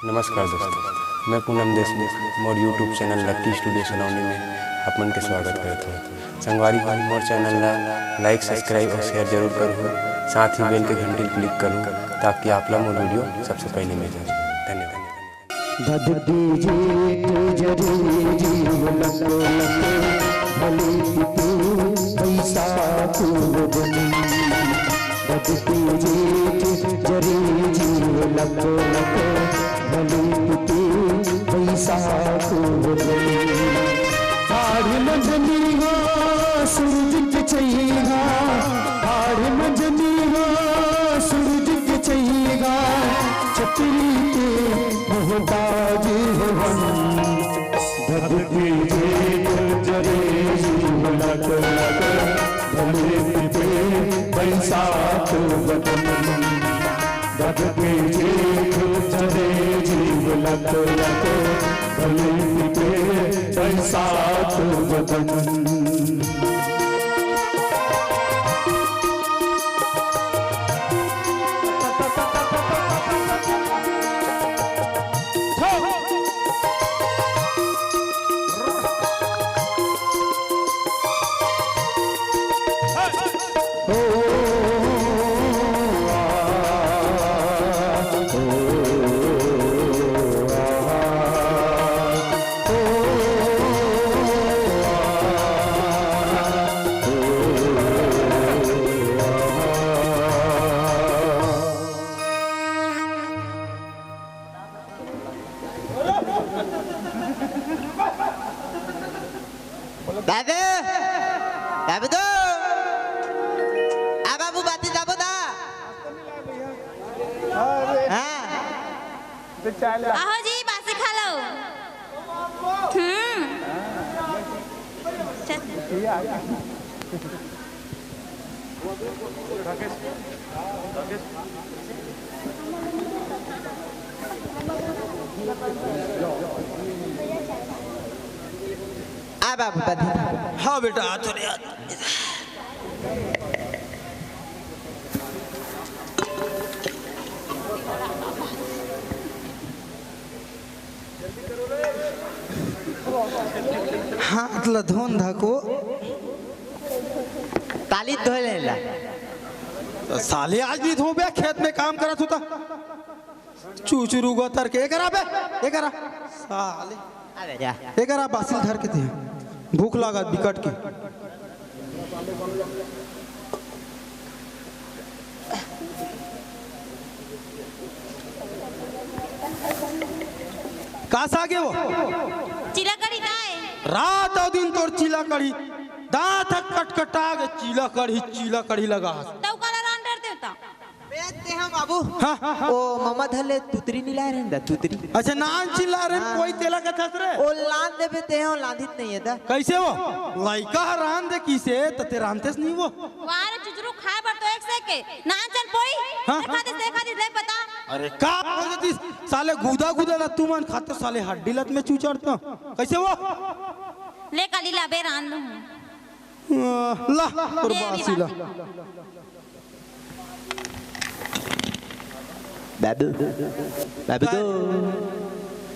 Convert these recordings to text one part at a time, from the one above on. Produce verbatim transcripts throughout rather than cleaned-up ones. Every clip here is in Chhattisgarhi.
नमस्कार दोस्तों, मैं पूनम देशमुख, मोर YouTube चैनल लक्की स्टूडियो सलोनी में आप मन के स्वागत करत हूँ। संगवारी हो, मोर चैनल ला लाइक, सब्सक्राइब और शेयर जरूर करहू, साथ ही बेल के घंटी क्लिक करहू, ताकि आप ला मोर वीडियो सबसे पहले मिल जाए। धन्यवाद। धधके जेठ जरे जीव लक लक, भले पिते बैसाख वदन। धधके जेठ जरे जीव लक लक, भले पिते बैसाख वदन। ठाढ़ मंझनिहा सूरज के छैहा, ठाढ़ मंझनिहा सूरज के छैहा, छतरी के मोहताज हवन। धधके जेठ जरे जीव लक लक, भले पिते बैसाख वदन। धधके जेठ जरे जीव लक लक, भले पिते बैसाख वदन। बाबू, बाबू तो, आ बाबू, बाती जाबो दा। हाँ। आहो जी, बासी खा लो। हम्म। चल। आ बाबू, बधी। हाँ बेटा, आ तो रे, आ। हाथ ल धोन धको। ताली धोए लेला। साले आज नहीं धोबे, खेत में काम करत होता। चूचरू गोतर के, एकरा बे, एकरा। साले। अबे जा। एकरा बासिल धर के दे। भूख लागत बिकट के। का सागे वो? चीला कढ़ी का है? रात अउ दिन तोर चीला कढ़ी, दांत ह कटकटा गे, चीला कढ़ी, चीला कढ़ी लगा हस। तउ काला रांध डर देवता? बे, तेहा बाबू। हाँ, हाँ, हाँ। ओ, ममा धले तुतरी नी लाय रहेन दा, तुतरी। अच्छा, नान चिल्ला रहेन, हाँ। कोई तेला कथस रे? ओ, लान देबे, तेहा लांधित नहीं है दा। कैसे वो? लइका ह रांध दे किसे, त ते रांधतेस नहीं वो? वाह रे चुचरू, खाए बर तो एक से के। नान चल पोई। हाँ? देखा दिस, देखा दिस, ले बता। अरे, का बोल देतिस? साले गुदा गुदा ला तुमन खाते, साले हड्डी लत में चुचड़ता। कैसे वो? ले काली ला बे, रांध दूँ। आ, ला, तोर ले, अभी बासी ला। बासी। बाबू, बाबू तो,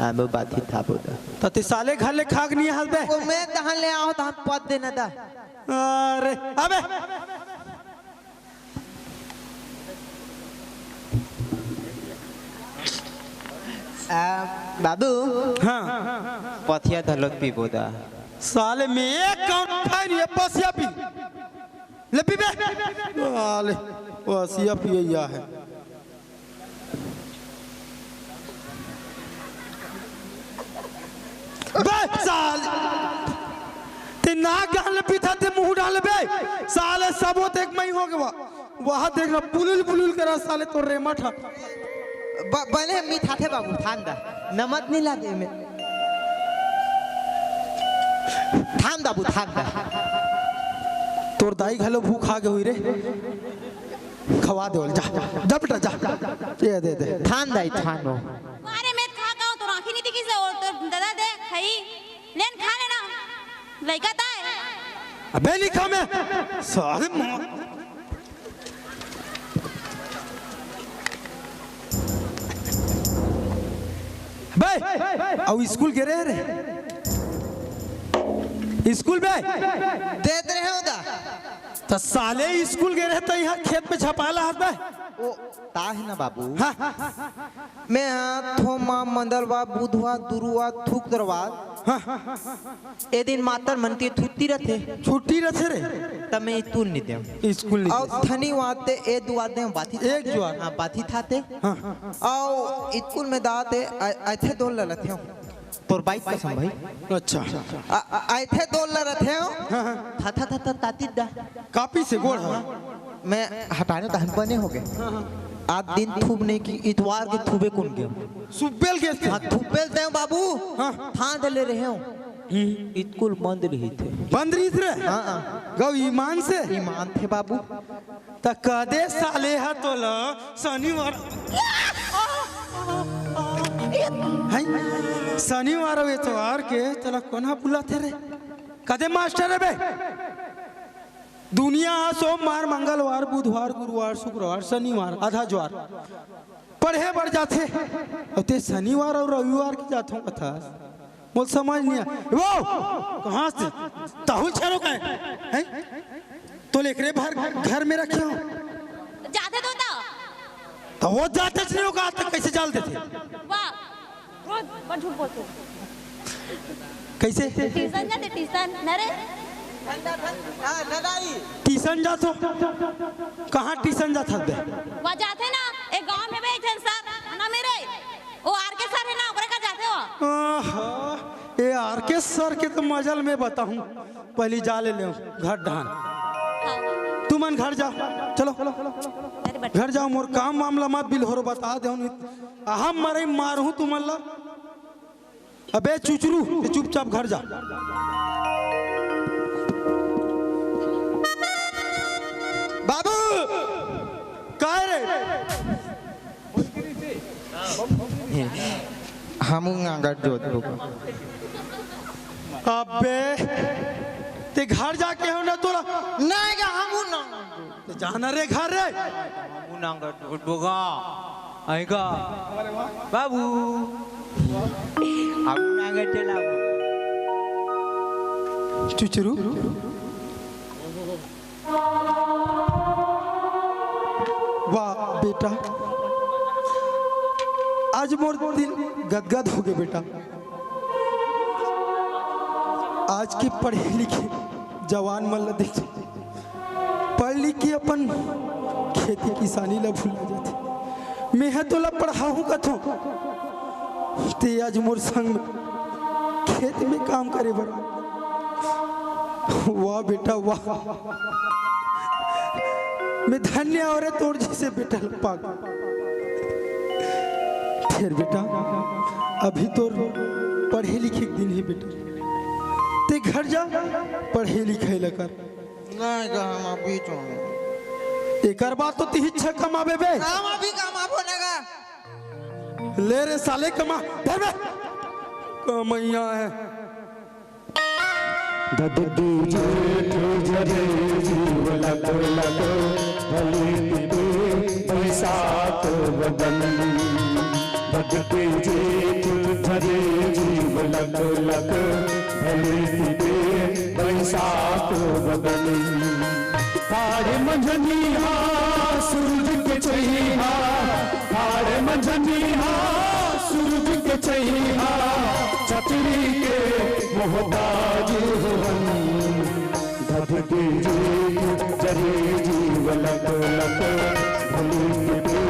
हम बात ही था बोला। त ते साले घर ले खाग नहीं हल बे? ओ, मैं तहां ले आहों, तहां पद देना दा। अरे, अबे। आ, बाबू। हाँ। पथिया धलोत पीबो दा। साले में एक काउंट खाई नहीं है, पसिया पी। ले पीबे। साले, पसिया पियैया है। बे साले, ते नाक डाल पीथा, ते मुंह डाल बे। साले सबो ते एक मई हो गवा। वहां देख ना, बुलुल बुलुल करा साले तोर रेमट ह। ब-, बने मीठाथे बाबू, थान दा। नमक नहीं लागे में। थान दा बाबू, थान दा। तोर दाई घलो भूख आ गे हुई रे। खवा दे, जा, जा बेटा, जा। ये दे दे। थान दाई, थान हो। अरे मैं खा गाऊं, तोर आंखी नहीं दिखी से, और तोर दादा दे, खाई। लेन खा लेना। लइका ताय। अबे नहीं खा मैं। साले मां। अउ स्कूल गे रहे रे? स्कूल में? देत रहे हो दा। त साले स्कूल गे रहे त इहाँ खेत में झपाला हस बे? ओ, ता हे ना बाबू। हाँ। मैं हा थोमा, मंगलवार, बुधवार, दुरुवार, थुक दरवार। हाँ। ए दिन मातर मन के छुट्टी रथे। छुट्टी रथे रे। त मैं स्कूल नहीं देव। स्कूल नहीं अउ देव। थनी वाते ए दुआ देव बाथी एक थाते। जुआर। हाँ, बाथी थाते। हाँ। अउ स्कूल में दाते आ-, आथे दो ललथे। तोर बाइक कसम भाई। अच्छा। आ, आ, आथे दो ललथे। हाँ, हाँ। था, था, था, था, ताती दा। कापी से गोड़ हा। मैं हटाने तहन बने हो गए। हाँ, हाँ। आज दिन थूब नहीं कि इतवार के थूबे कौन गया? सुब्बेल के थे। हाँ, थूबेल ते बाबू। हाँ। थान दे ले रहे हो। हम्म। स्कूल बंद रही थे। बंद रही थे? हाँ, हाँ। गौ ईमान से? ईमान थे बाबू। त कदे साले हा तोला शनिवार, हैं? शनिवार अउ एतवार के तोला कोन हा बुलाथे रे? कदे मास्टर हे बे? दुनिया हा सोमवार, मंगलवार, बुधवार, गुरुवार, शुक्रवार, शनिवार, आधा ज्वार पढ़े बर जाथे। अउ ते शनिवार अउ रविवार के जाथों कथस। मोर समझ नहीं आ। वो कहाँ से? ताहुल छेरो का है? हैं? तो लेकरे भर घर में रखे हो। जाथे तो ता। तो वो जाथे नहीं होगा, तो कैसे जाल देथे? वाह। बहुत, बहुत झूठ बोलते हो। कैसे? ट्यूशन जाथे, ट्यूशन। न रे? हाँ, न दाई। ट्यूशन जाथो? कहाँ ट्यूशन जाथस बे? वहाँ जाथे ना, एक गांव में बे, एक झन सर, ना मेरे, वो आर के सर हे ना, ओकरे का जाथे वो। आहा, ए आर के सर के तो मजल मैं बताहूँ। पहली जा ले ले घर ढान। हाँ। तुमन घर जाव, चलो। अरे बट- घर जाव, मोर काम मामला मत बिलहोर बता दे। अहम मरई मारहूँ तुमन ला। अबे चुचरू, ते चुपचाप घर जा। बाबू, काय रे? हमू नांगर जोत बोगा। अबे, ते घर जाके हो ना तोला। नहीं गा, हमू नांगर जोत। ते जाना रे घर रे। हमू नांगर जोत बोगा। आएगा। बाबू। हमू नांगर चला। चुचरू। वाह बेटा, आज मोर दिल गदगद हो गए बेटा। आज के पढ़े लिखे जवान मन ला देख, पढ़ लिख के अपन खेती किसानी ला भुला जाथे। मैं ह तोला पढ़ाहूँ कथों, ते आज मोर संग में खेत में काम करे बर। वाह बेटा वाह, मैं धन्य हो रे तोर जैसे बेटा ल पाके। फेर बेटा, अभी तोर पढ़े लिखे के दिन हे बेटा, ते घर जा, पढ़े लिखे ल कर। नहीं गा, हम अभी चों। एकर बाद तो तिही अच्छा कमाबे बे। हम अभी कमाबो ना गा। ले रे साले कमा, धर बे। कमैया है। धधके जेठ झरे जीव लग लग, भले तिते बैसाख बदन। धधके जेठ झरे जीव लग लग, भले तिते बैसाख बदन। ठाढ़े मंझनिहा सूरज के छैहा, ठाढ़े मंझनिहा सूरज के छैहा, छतरी के मोहताज हो हम। धधके जेठ झरे जीव लक लक, भले तिते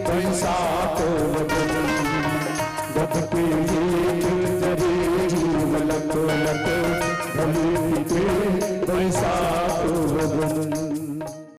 बैसाख बदन। धधके